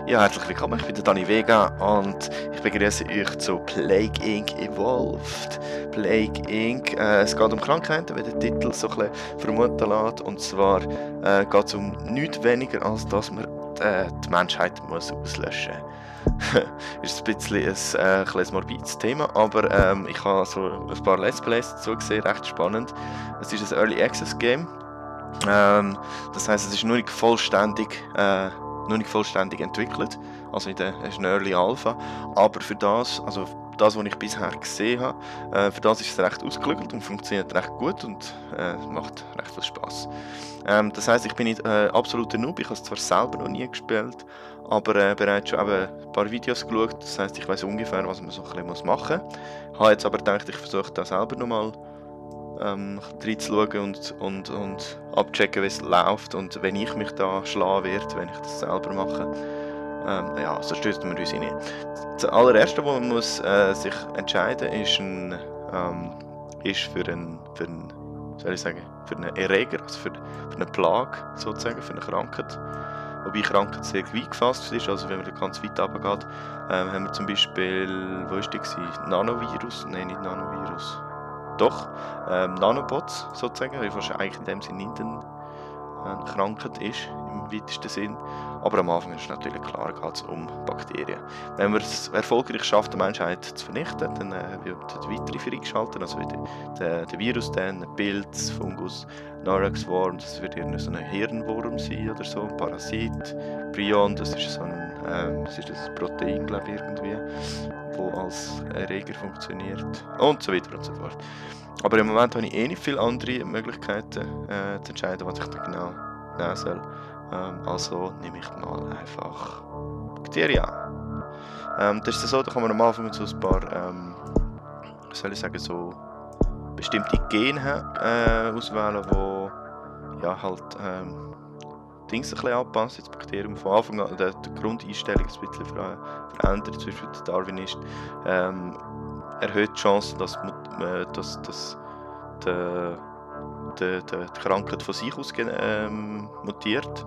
Ja, herzlich willkommen, ich bin der Dani Vega und ich begrüße euch zu Plague Inc. Evolved. Plague Inc. Es geht um Krankheiten, wie der Titel so ein bisschen vermuten lässt. Und zwar geht es um nichts weniger, als dass man die Menschheit muss auslöschen muss. Ist ein bisschen ein kleines morbides Thema, aber ich habe so ein paar Let's Plays dazu gesehen, recht spannend. Es ist ein Early Access Game. Das heisst, es ist noch nicht vollständig entwickelt, also es ist eine Early Alpha, aber für das, also das, was ich bisher gesehen habe, für das ist es recht ausgeklügelt und funktioniert recht gut und macht recht viel Spaß. Das heisst, ich bin nicht absoluter Noob, ich habe es zwar selber noch nie gespielt, aber bereits schon eben ein paar Videos geschaut, das heisst, ich weiß ungefähr, was man so ein bisschen machen muss. Ich habe jetzt aber gedacht, ich versuche das selber nochmal reinzuschauen und abchecken, wie es läuft und wenn ich mich da schlagen werde, wenn ich das selber mache. Ja, so stößt man uns nicht. Das allererste, was man muss, sich entscheiden ist für einen soll ich sagen, für einen Erreger, also für eine Plage sozusagen, für eine Krankheit. Wobei Krankheit sehr weit gefasst ist, also wenn man ganz weit runtergeht, haben wir zum Beispiel, wo ist die gewesen? Nanovirus? Nein, nicht Nanovirus. Doch, Nanobots sozusagen, wie fast eigentlich in dem Sinne nicht eine Krankheit ist, im weitesten Sinn. Aber am Anfang ist natürlich klar, geht es um Bakterien. Wenn man es erfolgreich schafft, die Menschheit zu vernichten, dann wird weitere freigeschaltet, also der Virus, dann ein Pilz, Fungus, Narax-Worm, das wird irgendein so ein Hirnwurm sein oder so, ein Parasit, Prion, das ist so das ist ein Protein, glaube ich, irgendwie, wo als Erreger funktioniert und so weiter und so fort. Aber im Moment habe ich eh nicht viele andere Möglichkeiten zu entscheiden, was ich da genau nehmen soll. Also nehme ich mal einfach Bakterien. Das ist so, da kann man am Anfang so ein paar, soll ich sagen, so bestimmte Gene auswählen, die ja halt Dings ein bisschen anpassen. Das Bakterium von Anfang an, die Grundeinstellung ein bisschen verändert. Zum Beispiel der Darwinist erhöht die Chance, dass die Krankheit von sich aus mutiert.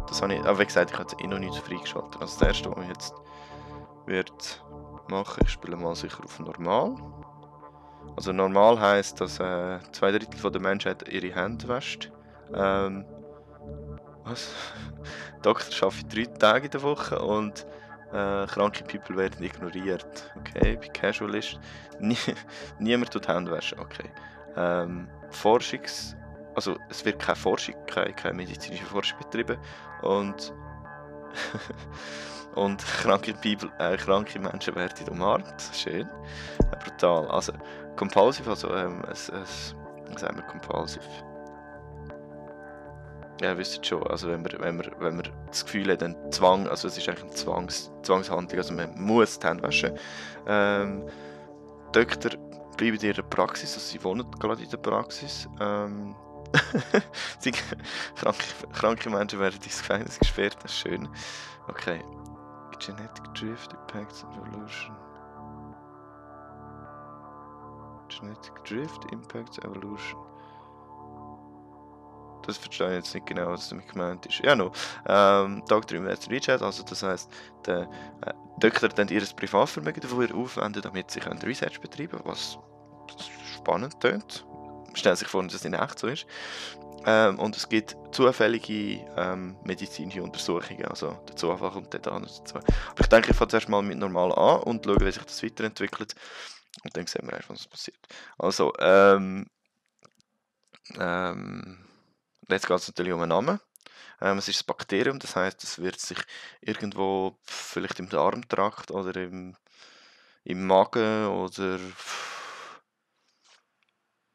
Das habe ich, aber wie gesagt, ich habe jetzt noch nicht freigeschaltet. Also das erste, was ich jetzt machen, ich spiele mal sicher auf normal. Also normal heisst, dass 2/3 der Menschheit ihre Hände wäscht. Was? Doktor arbeitet 3 Tage in der Woche und kranke People werden ignoriert. Okay, bei Casual ist niemand tut Hände waschen. Okay. Also es wird keine Forschung, keine medizinische Forschung betrieben und und kranke Menschen werden umarmt. Schön. Brutal. Also compulsive, also was sagen wir compulsive? Ja, ihr wisst schon, also wenn man das Gefühl hat, ein Zwang, also es ist eigentlich eine Zwangshandlung, also man muss die Hände waschen. Doktor bleiben in ihrer Praxis, also sie wohnen gerade in der Praxis. Kranke Menschen werden ins Gefängnis gesperrt, das ist schön. Okay. Genetic Drift Impacts Evolution. Genetic Drift Impacts Evolution. Das verstehe ich jetzt nicht genau, was damit gemeint ist. Ja, no. Dr. Investor Reset, also das heisst, der Doktor dann ihr Privatvermögen dafür aufwenden, damit sie Research betreiben können, was spannend tönt. Stellen sich vor, dass das nicht echt so ist. Und es gibt zufällige medizinische Untersuchungen, also der Zufall kommt dort an. Aber ich denke, ich fange zuerst mal mit normal an und schaue, wie sich das weiterentwickelt. Und dann sehen wir einfach, was passiert. Also, jetzt geht es natürlich um einen Namen. Es ist ein Bakterium, das heißt, es wird sich irgendwo vielleicht im Darmtrakt oder im Magen oder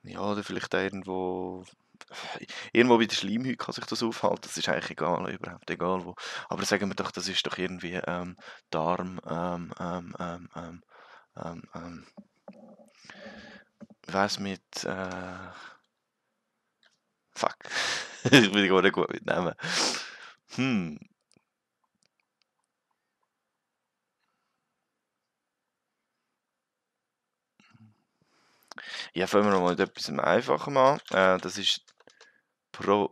ja, oder vielleicht irgendwo bei der Schleimhaut kann sich das aufhalten. Das ist eigentlich egal, überhaupt egal wo. Aber sagen wir doch, das ist doch irgendwie Darm, was mit fuck. Ich bin gar nicht gut mit Namen. Ja, fangen wir mal mit etwas Einfachem an. Das ist Probelm.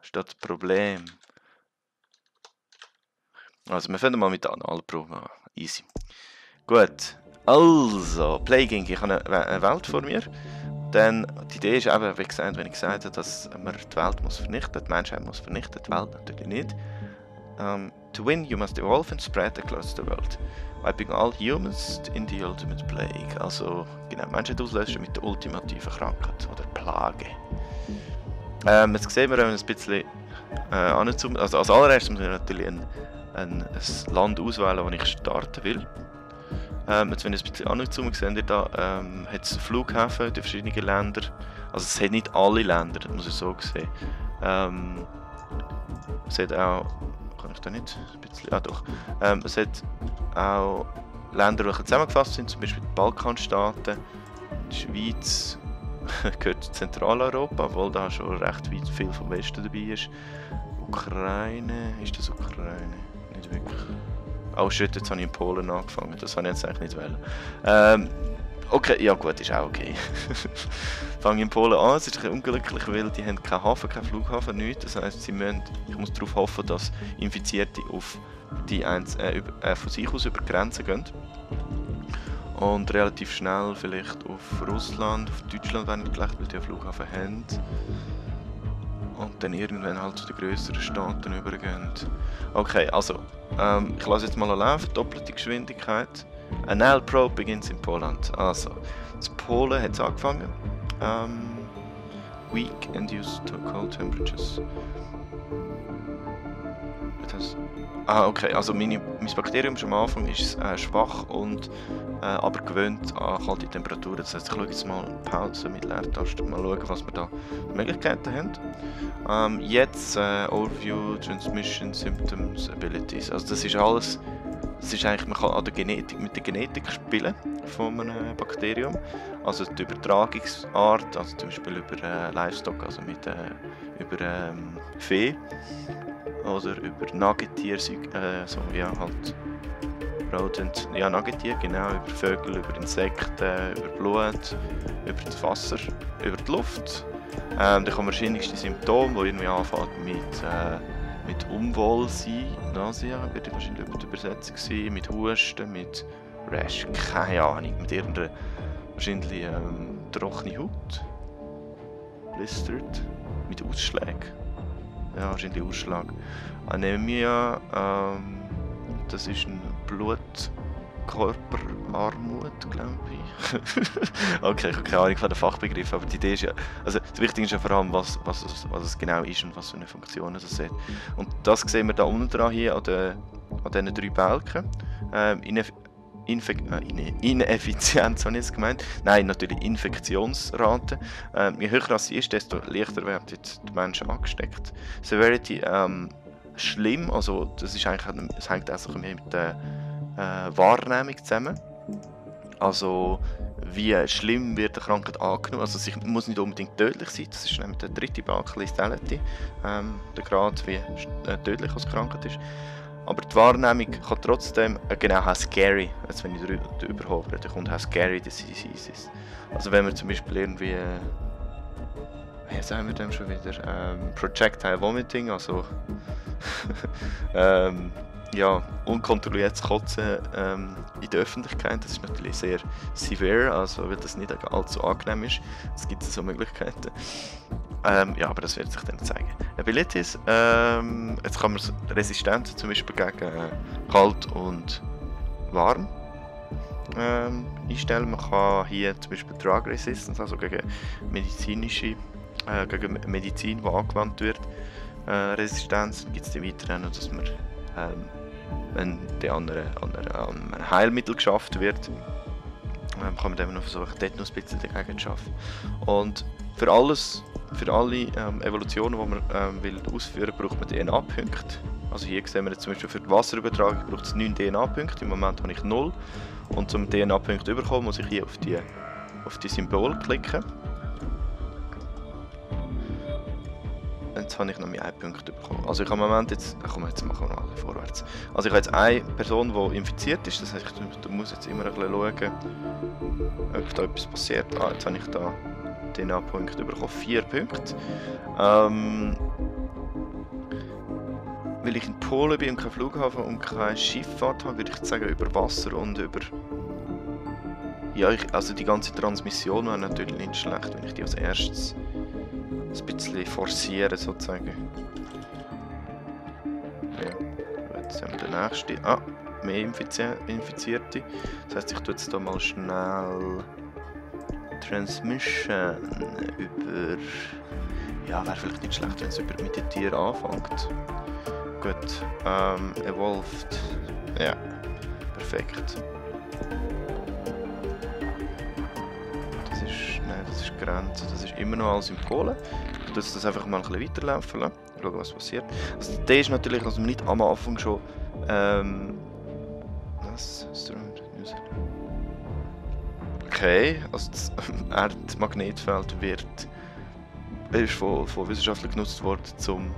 Statt Problem. Also, wir fangen mal mit der Analprobe an. Easy. Gut. Also, Plaguing. Ich habe eine Welt vor mir. Dann, die Idee ist eben, wie gesagt, wenn ich gesagt habe, dass man die Welt muss vernichten, die Menschheit muss vernichten, die Welt natürlich nicht. To win, you must evolve and spread across the world, wiping all humans in the ultimate plague. Also, genau, Menschheit auslösen mit der ultimativen Krankheit oder Plage. Jetzt sehen wir ein bisschen anzoomen. Also, als allererstes muss ich natürlich ein Land auswählen, wo ich starten will. Jetzt, wenn ihr ein bisschen anzoomen, seht ihr da, hat es Flughäfen in verschiedenen Ländern. Also es hat nicht alle Länder, das muss ich so sehen. Es hat auch, kann ich da nicht ein bisschen, doch. Es hat auch Länder, die zusammengefasst sind, zum Beispiel die Balkanstaaten, die Schweiz, gehört zu Zentraleuropa, obwohl da schon recht weit viel vom Westen dabei ist. Ukraine, ist das Ukraine? Nicht wirklich. Oh shit, jetzt habe ich in Polen angefangen, das habe ich jetzt eigentlich nicht wollen. Okay, ja gut, ist auch okay. Fange in Polen an, es ist ein bisschen unglücklich, weil die haben keinen Hafen, keinen Flughafen, nichts. Das heisst, ich muss darauf hoffen, dass Infizierte auf die von sich aus über die Grenzen gehen. Und relativ schnell vielleicht auf Russland, auf Deutschland werden gelegt, weil die einen Flughafen haben. Und dann irgendwann halt zu den grösseren Staaten übergehen. Okay, also, ich lasse jetzt mal laufen, doppelte Geschwindigkeit. Anal Probe begins in Poland. Also, in Polen hat es angefangen. Weak and used to cold temperatures. Okay, also mein Bakterium schon am Anfang ist schwach und aber gewöhnt an kalte Temperaturen. Das heißt, ich schaue jetzt mal Pause mit Leertaste, mal schauen, was wir da für Möglichkeiten haben. Jetzt Overview, Transmission, Symptoms, Abilities. Also das ist alles, das ist eigentlich, man kann an der Genetik, mit der Genetik spielen von einem Bakterium. Also die Übertragungsart, also zum Beispiel über Livestock, also über Vieh. Oder über Nagetier, so ja halt Rodent, ja Nagetier, genau, über Vögel, über Insekten, über Blut, über das Wasser, über die Luft. Dann kommen wahrscheinlichste Symptome, die irgendwie anfangen mit Unwohlsein, Nausea wird wahrscheinlich die Übersetzung sein, mit Husten, mit Rash, keine Ahnung, mit irgendeiner wahrscheinlich trockene Haut, blistered, mit Ausschlägen. Ja, wahrscheinlich Ausschlag. Anemia, das ist ein Blutkörperarmut, glaube ich. Okay, ich habe keine Ahnung von den Fachbegriffen, aber die Idee ist ja, also das Wichtige ist ja vor allem, was es genau ist und was für eine Funktion es hat. Und das sehen wir da unten dran hier an diesen 3 Balken. Ineffizienz habe ich jetzt gemeint. Nein, natürlich Infektionsrate. Je höher sie ist, desto leichter werden jetzt die Menschen angesteckt. Severity schlimm, also das hängt auch mehr mit der Wahrnehmung zusammen. Also wie schlimm wird die Krankheit angenommen. Also es muss nicht unbedingt tödlich sein, das ist nämlich der 3. Balken, Lethality, der Grad, wie tödlich die Krankheit ist. Aber die Wahrnehmung kann trotzdem, genau, how scary, also wenn ich drüber hoffe, dann kommt how scary the disease ist. Also wenn wir zum Beispiel irgendwie, wie sagen wir dem schon wieder, Projectile Vomiting, also ja, unkontrolliertes Kotzen in der Öffentlichkeit, das ist natürlich sehr severe, also weil das nicht allzu angenehm ist, es gibt so Möglichkeiten. Ja, aber das wird sich dann zeigen. Abilities, jetzt kann man Resistenz zum Beispiel gegen kalt und warm einstellen. Man kann hier zum Beispiel Drug Resistance, also gegen Medizin, die angewandt wird, Resistenz. Gibt es dann weiter noch, dass man, wenn die an ein Heilmittel geschafft wird, kann man dann noch versuchen, dort noch ein bisschen dagegen zu schaffen. Und für alle Evolutionen, die man will ausführen will, braucht man DNA-Punkte. Also hier sehen wir jetzt zum Beispiel für die Wasserübertragung braucht es 9 DNA-Punkte. Im Moment habe ich 0. Und um DNA-Punkte zu bekommen, muss ich hier auf die Symbole klicken. Jetzt habe ich noch 1 Punkt bekommen. Also ich habe im Moment jetzt machen wir mal vorwärts. Also ich habe jetzt eine Person, die infiziert ist. Das heißt, ich muss jetzt immer ein bisschen schauen, ob da etwas passiert. Jetzt habe ich da DNA-Punkte bekommen, 4 Punkte. weil ich in Polen bin und kein Flughafen und keine Schifffahrt habe, würde ich sagen über Wasser und über... Ja, also die ganze Transmission wäre natürlich nicht schlecht, wenn ich die als erstes ein bisschen forciere, sozusagen. Ja, jetzt haben wir den nächsten. Ah, mehr Infizierte. Das heisst, ich tue jetzt hier mal schnell Transmission über... Ja, wäre vielleicht nicht schlecht, wenn es über mit den Tieren anfängt. Gut, evolved. Ja, perfekt. Das ist Grenze, das ist immer noch alles in Polen. Ich lasse das einfach mal ein bisschen weiterlaufen lassen. Schauen, was passiert. Also, der ist natürlich, dass man nicht am Anfang schon. Was? Okay, also das Erdmagnetfeld ist von Wissenschaftlern genutzt worden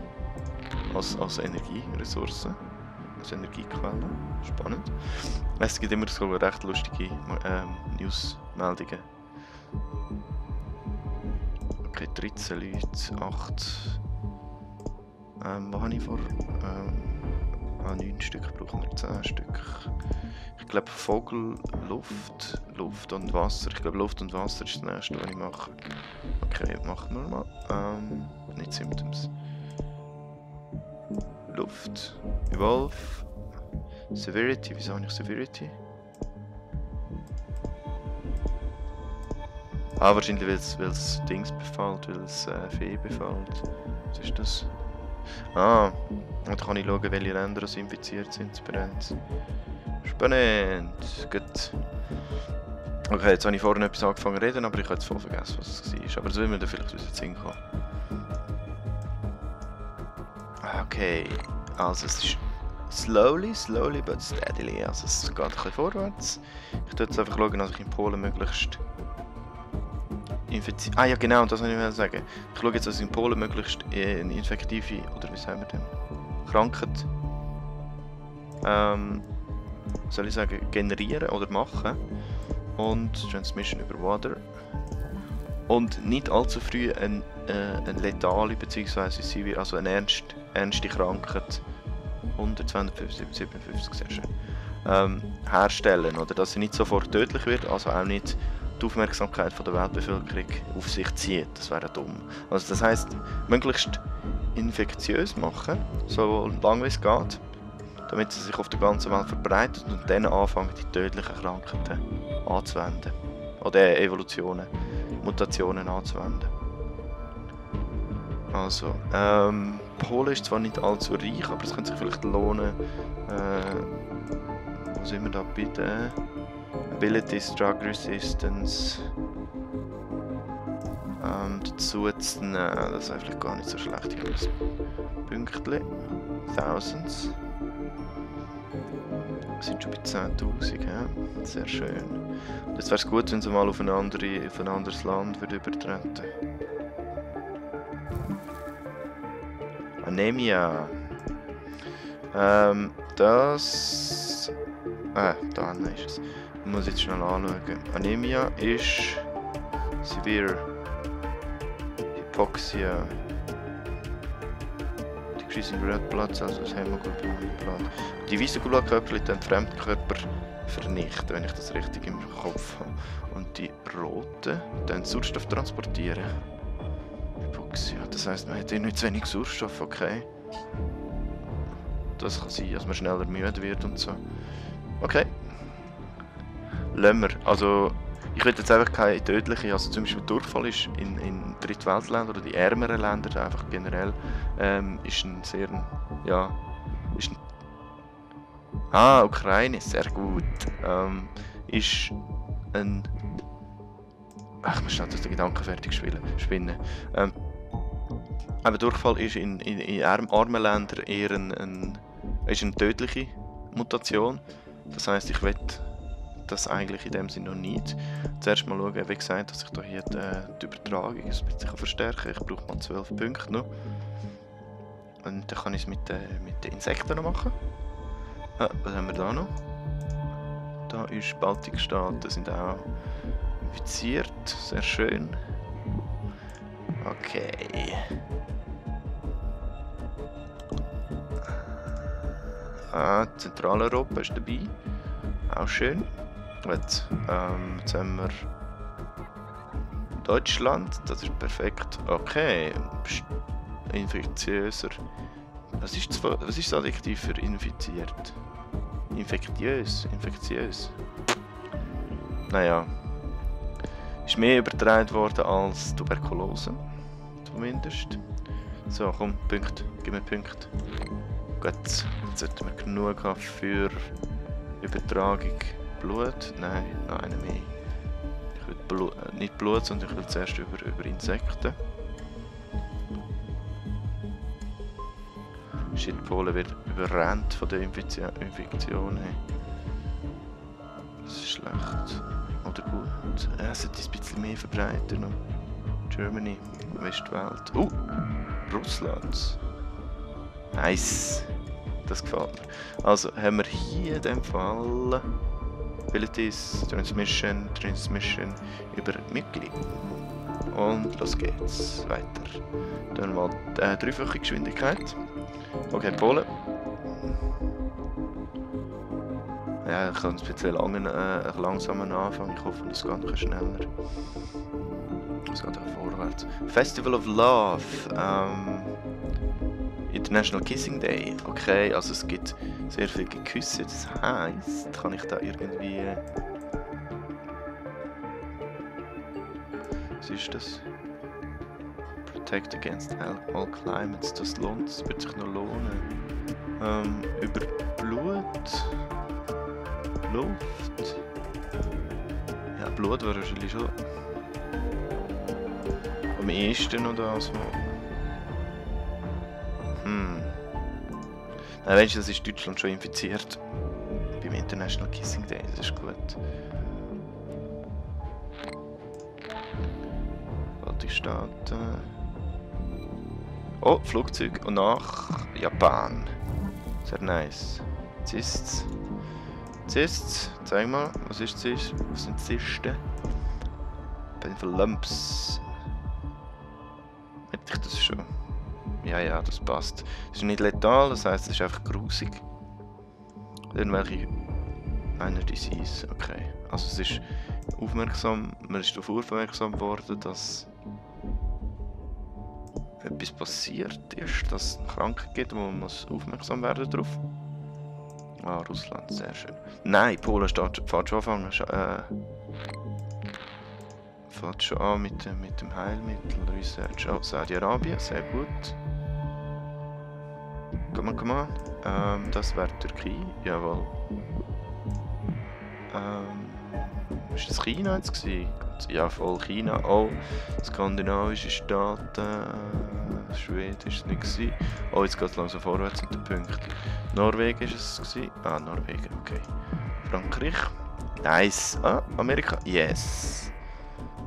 als Energieressource. Als Energiequelle. Spannend. Es gibt immer so recht lustige Newsmeldungen. Okay, 13 Leute, 8. Was habe ich vor? 9 Stück brauchen wir, 10 Stück. Ich glaube Vogel, Luft und Wasser. Ich glaube Luft und Wasser ist das nächste, was ich mache. Okay, machen wir mal. Nicht Symptoms. Luft. Evolve. Severity. Wieso habe ich Severity? Ah, wahrscheinlich weil es Dings befällt, weil es Fee befällt. Was ist das? Ah, und da kann ich schauen, welche Länder infiziert sind bereits. Spannend. Gut. Okay, jetzt habe ich vorhin etwas angefangen zu reden, aber ich habe jetzt voll vergessen, was es war. Aber das will mir dann vielleicht aus dem Sinn kommen. Okay, also es ist slowly but steadily. Also es geht ein bisschen vorwärts. Ich tue jetzt einfach schauen, dass ich in Polen möglichst infiziert. Ah ja genau, das wollte ich sagen. Ich schaue jetzt, dass ich in Polen möglichst eine infektive, oder wie sagen wir denn, Krankheit, soll ich sagen, generieren oder machen. Und Transmission über Water. Und nicht allzu früh eine letale bzw. also eine ernste Krankheit 157 sehr schön, herstellen, oder dass sie nicht sofort tödlich wird, also auch nicht die Aufmerksamkeit von der Weltbevölkerung auf sich zieht. Das wäre dumm. Also das heisst, möglichst infektiös machen, so lange wie es geht, damit sie sich auf der ganzen Welt verbreitet und dann anfangen, die tödlichen Krankheiten anzuwenden. Oder Evolutionen, Mutationen anzuwenden. Also, Polen ist zwar nicht allzu reich, aber es könnte sich vielleicht lohnen, wo sind wir da bitte? Abilities, Drug Resistance dazu zu nehmen, das ist vielleicht gar nicht so schlecht. Hier das Pünktchen, Thousands. Wir sind schon bei 10.000, ja? Sehr schön. Und jetzt wäre es gut, wenn sie mal auf ein anderes Land würde übertreten. Anemia. Das... da ist es. Ich muss jetzt schnell anschauen. Anemia ist... Severe. Hypoxia. Decreasing Red Blood Cells, also Hämoglobin Blood. Die weißen Blutkörper den Fremdkörper vernichten, wenn ich das richtig im Kopf habe. Und die roten dann Sauerstoff transportieren. Hypoxia, das heisst, man hat nicht zu wenig Sauerstoff, okay. Das kann sein, dass man schneller müde wird und so. Okay. Lassen wir. Also, ich will jetzt einfach keine tödliche, also zum Beispiel Durchfall ist in Drittweltländern oder die ärmeren Länder einfach generell, ist ein sehr, ja, ist ein, Ukraine, sehr gut, ist ein, ach, man steht, dass der Gedanke fertig spinnen. Aber Durchfall ist in armen Ländern eher eine tödliche Mutation, das heisst, ich will das eigentlich in dem Sinne noch nicht. Zuerst mal schauen, wie gesagt, dass ich hier die Übertragung ein bisschen verstärken kann. Ich brauche mal 12 Punkte noch. Und dann kann ich es mit den Insekten noch machen. Was haben wir da noch? Da ist Baltikstaaten, sind auch infiziert. Sehr schön. Okay. Zentraleuropa ist dabei. Auch schön. Gut, jetzt haben wir Deutschland, das ist perfekt. Okay, infektiöser. Was ist das Adjektiv für infiziert? Infektiös. Naja. Ist mehr übertragen worden als Tuberkulose. Zumindest. So, komm, Punkt. Gib mir Punkt. Gut, jetzt sollten wir genug haben für Übertragung. Blut? Nein, noch eine mehr. Ich will nicht Blut, sondern ich will zuerst über Insekten. Shit, Polen wird überrannt von der Infektion. Das ist schlecht. Oder gut. Es sollte ein bisschen mehr verbreiten. Germany, Westwelt. Russland. Nice. Das gefällt mir. Also haben wir hier in dem Fall Abilities, Transmission über Mikli. Und los geht's. Weiter. Dann mal dreifache Geschwindigkeit. Okay, Polen. Ja, ich kann ein bisschen langsamer anfangen. Ich hoffe, das geht noch schneller. Es geht auch vorwärts. Festival of Love. International Kissing Day. Okay, also es gibt sehr viele Küsse. Das heisst, kann ich da irgendwie... Was ist das? Protect against all climates. Das lohnt, das wird sich noch lohnen. Über Blut... Luft... Ja, Blut wäre wahrscheinlich schon... Am ehesten noch das mal. Weißt du, das ist Deutschland schon infiziert. Beim International Kissing Day, das ist gut. Alte Staaten. Oh, Flugzeug und nach Japan. Sehr nice. Cysts. Zeig mal, was ist Cyst? Was sind Zysten? Painful Lumps. Hätte ich das schon? Ja, das passt. Es ist nicht letal, das heisst, es ist einfach grusig. Dann welche... Minor Disease, okay. Also es ist aufmerksam, man ist darauf aufmerksam geworden, dass etwas passiert ist, dass es Krankheit gibt und man muss aufmerksam werden darauf. Russland, sehr schön. Nein, Polen fährt schon anfangen. Fängt schon an mit dem Heilmittel Research. Oh, Saudi-Arabien, sehr gut. Komm on. Das wäre Türkei, jawohl. Ist das China jetzt gewesen? Ja, voll China. Oh, skandinavische Staaten. Schweden ist es nicht gewesen. Oh, jetzt geht es langsam vorwärts mit den Punkten. Norwegen ist es gewesen. Norwegen, okay. Frankreich. Nice. Amerika. Yes.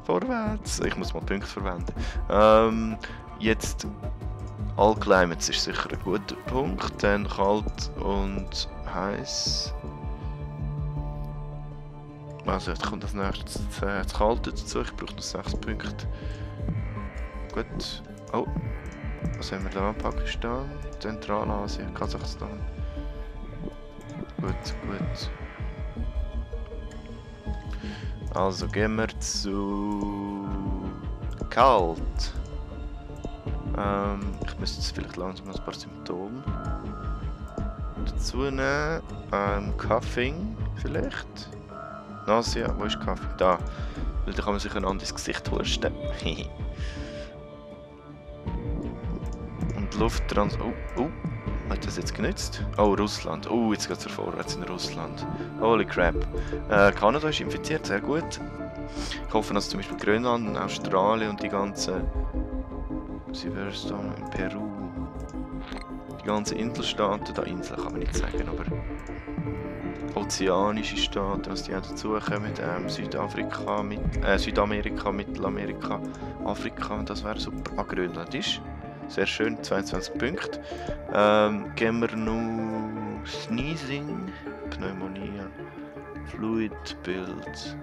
Vorwärts. Ich muss mal Punkte verwenden. Jetzt All Climates ist sicher ein guter Punkt. Dann kalt und heiß. Also jetzt kommt das nächste das Kalte dazu. Ich brauche noch 6 Punkte. Gut. Oh. Was haben wir da? Pakistan, Zentralasien, Kasachstan. Gut. Also gehen wir zu kalt. Ich müsste jetzt vielleicht langsam noch ein paar Symptome dazu nehmen. Coughing vielleicht. Nausea, wo ist Coughing? Da. Weil da kann man sich ein anderes Gesicht husten. Und Lufttrans... Oh. Hat das jetzt genützt? Oh, Russland. Oh, jetzt geht es vorwärts in Russland. Holy crap. Kanada ist infiziert, sehr gut. Ich hoffe, dass zum Beispiel Grönland und Australien und die ganzen... Sie wäre es da in Peru. Die ganzen Inselstaaten, da Inseln kann man nicht sagen, aber... Ozeanische Staaten, dass die auch dazukommen. Südamerika, Mittelamerika, Afrika, das wäre super. Grönland ist. Sehr schön, 22 Punkte. Gehen wir noch Sneezing, Pneumonie, Fluidbild.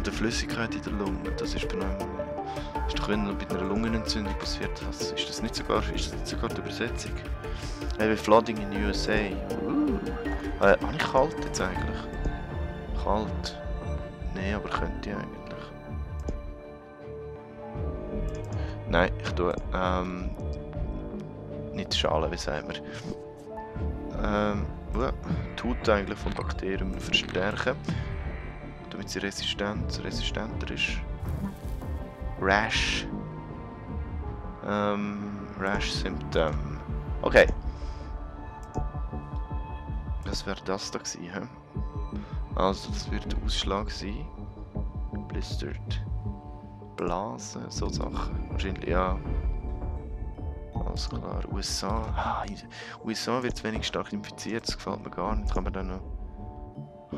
Die Flüssigkeit in der Lunge, das ist Pneumonie. Ist doch, wenn bei einer Lungenentzündung passiert, ist das nicht sogar die Übersetzung? Hey, Flooding in USA. Habe ich kalt jetzt eigentlich? Kalt? Nein, aber könnte ich eigentlich. Nein, ich tue, nicht schalen, wie sagen wir. Tut eigentlich von Bakterien verstärken, damit sie resistenter ist. Rash. Rash-Symptom. Okay. Was wäre das da gewesen, hä? Also, das wird der Ausschlag sein. Blistered. Blasen, so Sachen. Wahrscheinlich, ja. Alles klar. USA. USA wird wenig stark infiziert, das gefällt mir gar nicht. Kann man dann noch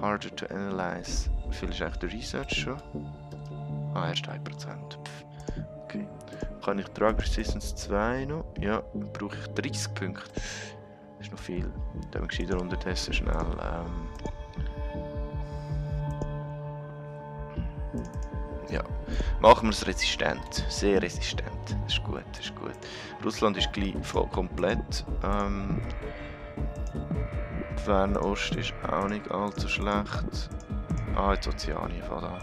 harder to analyze. Wie viel ist eigentlich der Research schon? Erst 1%. Okay. Kann ich Drug Resistance 2 noch? Ja, dann brauche ich 30 Punkte. Das ist noch viel. Dann haben wir gescheiter unterdessen schnell. Ja, machen wir es resistent. Sehr resistent. Das ist gut, das ist gut. Russland ist gleich voll komplett. Fernost ist auch nicht allzu schlecht. Jetzt Ozeanien von da.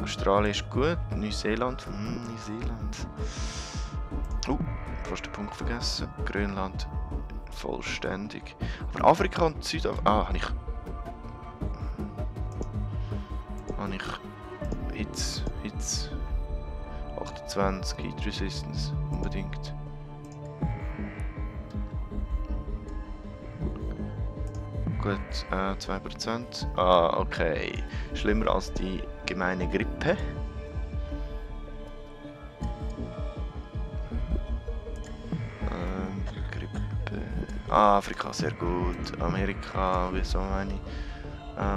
Australien ist gut. Neuseeland. Neuseeland. Fast den Punkt vergessen. Grönland vollständig. Aber Afrika und Südafrika. Habe ich Hits 28 Heat Resistance unbedingt. Gut, 2%. Okay. Schlimmer als die gemeine Grippe. Grippe. Afrika, sehr gut. Amerika, wieso meine ich?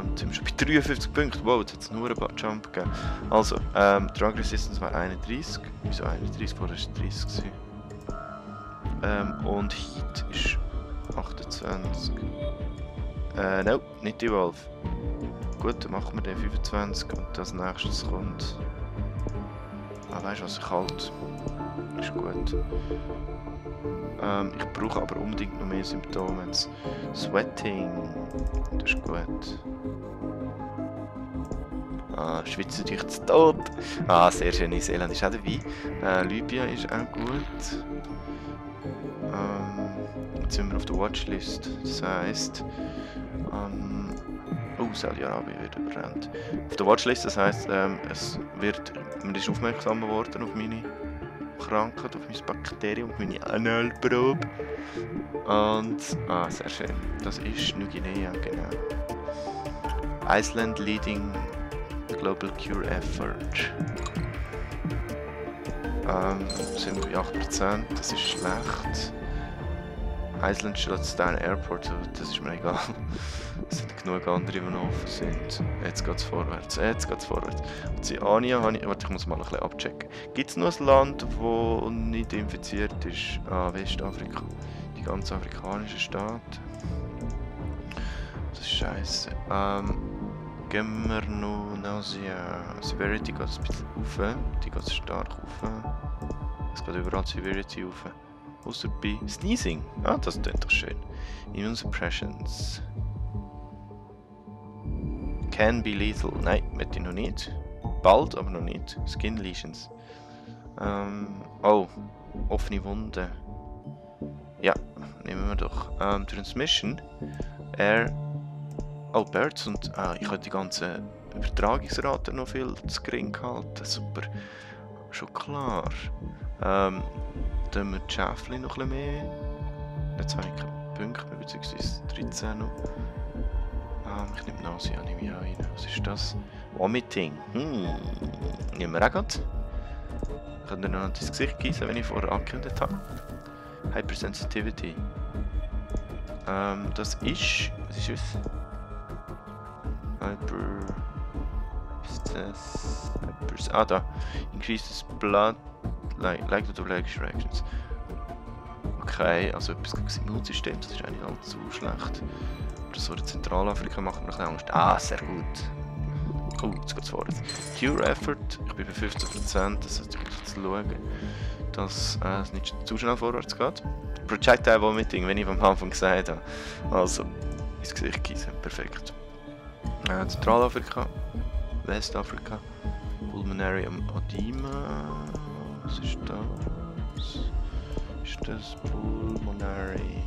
Jetzt sind wir schon bei 53 Punkten. Wow, jetzt hat es nur einen Jump gegeben. Also, Drug Resistance war 31. Wieso 31? Vorher war es 30. Und Heat ist 28. Nein, nicht Evolve. Gut, dann machen wir den 25 und als nächstes kommt. Weißt du was, kalt. Ist gut. Ich brauche aber unbedingt noch mehr Symptome. Sweating. Das ist gut. Schwitzen dich zu tot. Sehr schön. Neuseeland ist auch dabei. Libyen ist auch gut. Jetzt sind wir auf der Watchlist. Das heisst. Saudi-Arabien wird überrannt. Auf der Watchlist, das heisst, man ist aufmerksam geworden auf meine Krankheit, auf mein Bakterium, auf meine Analprobe. Und, sehr schön. Das ist Neuguinea, genau. Iceland leading Global Cure Effort. Sind wir bei 8%, das ist schlecht. Iceland shuts down Airport, das ist mir egal. Es sind genug andere, die noch offen sind. Jetzt geht es vorwärts, Ozeanien habe ich... Warte, ich muss mal ein bisschen abchecken. Gibt es noch ein Land, das nicht infiziert ist? Westafrika. Die ganzen afrikanischen Staaten. Das ist scheiße. Gehen wir noch nach Severity geht es ein bisschen rauf. Die geht stark rauf. Es geht überall Severity rauf. Außer bei Sneezing. Das klingt doch schön. Immune Suppressions. Can be lethal. Nein, möchte ich noch nicht. Bald, aber noch nicht. Skin Lesions. Offene Wunden. Ja, nehmen wir doch. Transmission. Air. Birds und ich habe die ganzen Übertragungsraten noch viel zu gering gehalten. Super. Schon klar. Dann wir die Schäfchen noch ein bisschen mehr. Jetzt habe ich keine Punkte mehr, beziehungsweise 13 noch. Ich nehme Nasenanämie rein. Was ist das? Vomiting. Nehmen wir auch gerade. Ich kann dir noch ins Gesicht gießen, wenn ich vorher angekündigt habe. Hypersensitivity. Das ist... Was ist es? Da. Increases blood like the double-action reactions. Okay, also etwas gegen das Immunsystem, das ist eigentlich allzu schlecht. Oder so in Zentralafrika macht mir ein bisschen Angst. Sehr gut. Oh, jetzt geht's vorwärts. Cure Effort, ich bin bei 15%, das heißt, ich muss jetzt schauen, dass es nicht zu schnell vorwärts geht. Projectile Vomiting, wenn ich am Anfang gesagt habe. Also, ins Gesicht gießen, perfekt. Zentralafrika, Westafrika, Pulmonary Edema, was ist das? Ist das Pulmonary?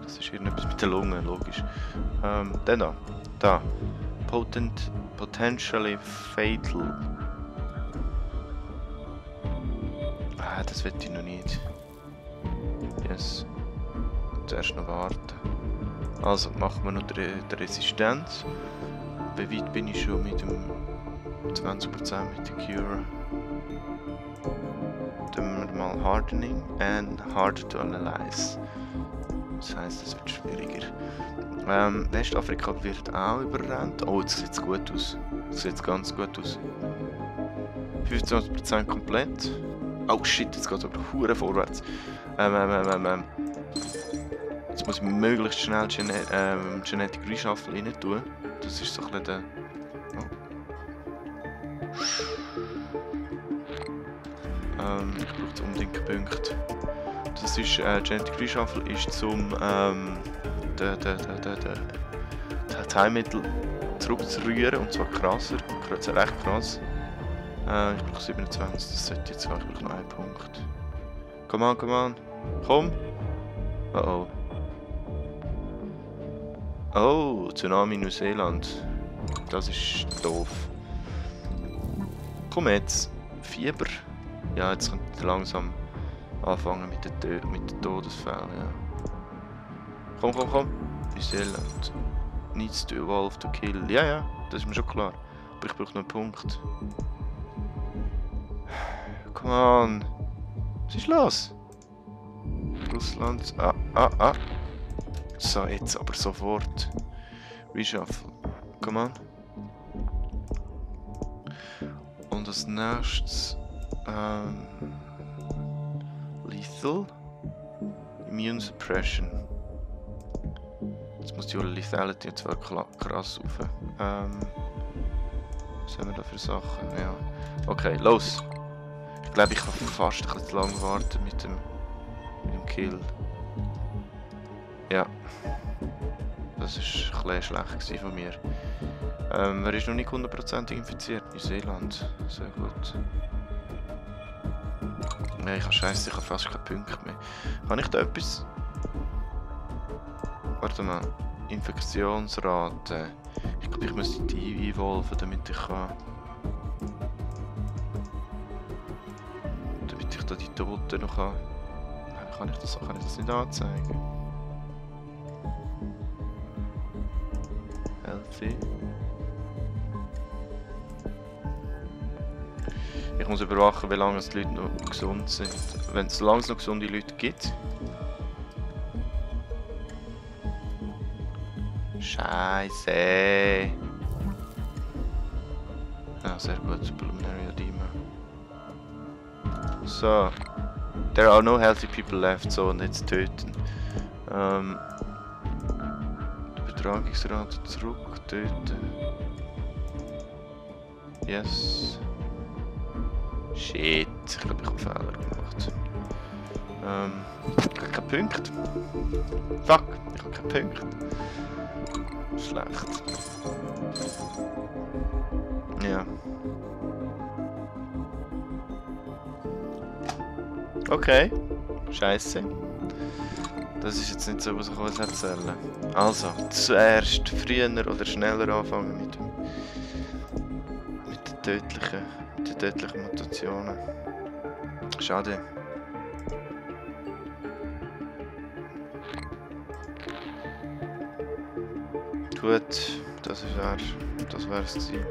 Das ist irgendetwas mit der Lunge, logisch. Dann da. Potentially fatal. Ah, das will ich noch nicht. Yes. Zuerst noch warten. Also, machen wir noch die Resistenz. Wie weit bin ich schon mit dem 20% mit der Cure? Dann wir mal Hardening and Hard to Analyze. Das heisst, es wird schwieriger. Westafrika wird auch überrannt. Oh, jetzt sieht es gut aus. Das sieht ganz gut aus. 25% komplett. Oh shit, jetzt geht es aber hure vorwärts. Jetzt muss ich möglichst schnell Genetic Reshuffle rein tun. Das ist so ein bisschen der... Ich brauche jetzt unbedingt einen Punkt. Das ist Genetic Reshuffle ist zum das Heilmittel zurückzurühren, und zwar krasser, recht krass. Ich brauche 27, das sollte jetzt eigentlich noch ein Punkt. Come on, komm! Oh. Oh, Tsunami in Neuseeland. Das ist doof. Komm jetzt, Fieber. Ja, jetzt kommt langsam anfangen mit den Todesfällen. Ja. Komm. Neuseeland. Needs to evolve to kill. Ja, das ist mir schon klar. Aber ich brauche noch einen Punkt. Come on. Was ist los? Russland. Ah. So, jetzt aber sofort. Reshuffle. Come on. Und als nächstes. Lethal. Immune Suppression. Jetzt muss die Lethality jetzt wirklich krass rauf. Was haben wir da für Sachen? Ja. Okay, los! Ich glaube, ich kann fast ein bisschen lang warten mit dem Kill. Ja. Das war ein bisschen schlecht von mir. Er ist noch nicht 100% infiziert. Neuseeland. Sehr gut. Nein, ich habe fast keine Punkte mehr. Kann ich da etwas... Warte mal. Infektionsrate. Ich glaube, ich müsste die evolven, damit ich kann... Damit ich da die Toten noch kann... Kann ich das nicht anzeigen? Healthy. Ich muss überwachen, wie lange die Leute noch gesund sind. Wenn es lange noch gesunde Leute gibt. Scheiße. Ja, sehr gut. Pulmonary Edema. So. There are no healthy people left, so, und jetzt töten. Die Übertragungsrate zurück, töten. Yes. Shit, ich glaube, ich habe Fehler gemacht. Ich habe keinen Punkt. Fuck, ich habe keinen Punkt. Schlecht. Ja. Okay. Scheiße. Das ist jetzt nicht so, was ich erzählen kann. Also, zuerst früher oder schneller anfangen mit den tödlichen Mutationen. Schade. Gut, das wär's gewesen.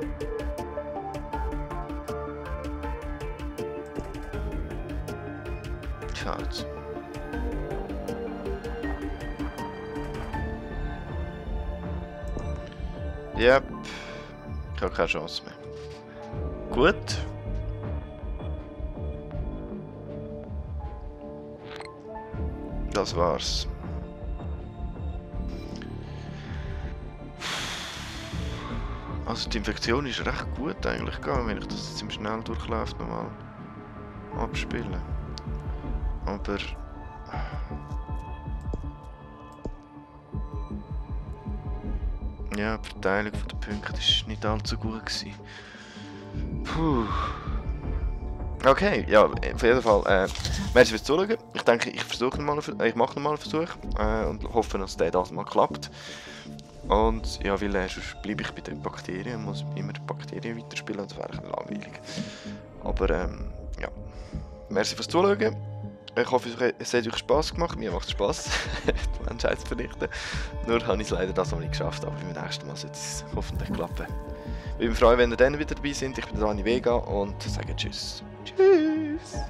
Schade. Yep. Ich habe keine Chance mehr. Gut. Das war's. Also die Infektion ist recht gut eigentlich gegangen, wenn ich das jetzt im Schnelldurchlauf nochmal abspiele. Aber... Ja, die Verteilung der Punkte war nicht allzu gut gewesen. Puh. Okay, ja, auf jeden Fall. Merci fürs Zuschauen. Ich denke, ich mache nochmal einen Versuch und hoffe, dass der das mal klappt. Und ja, weil sonst bleibe ich bei den Bakterien, muss immer die Bakterien weiterspielen, das wäre ein langweilig. Aber ja, merci fürs Zuschauen. Ich hoffe, es hat euch Spass gemacht. Mir macht es Spass, die Menschheit zu vernichten. Nur habe ich es leider das noch nicht geschafft, aber beim nächsten Mal sollte es hoffentlich klappen. Ich würde mich freuen, wenn ihr dann wieder dabei seid. Ich bin Dani Vega und sage Tschüss. Tschüss!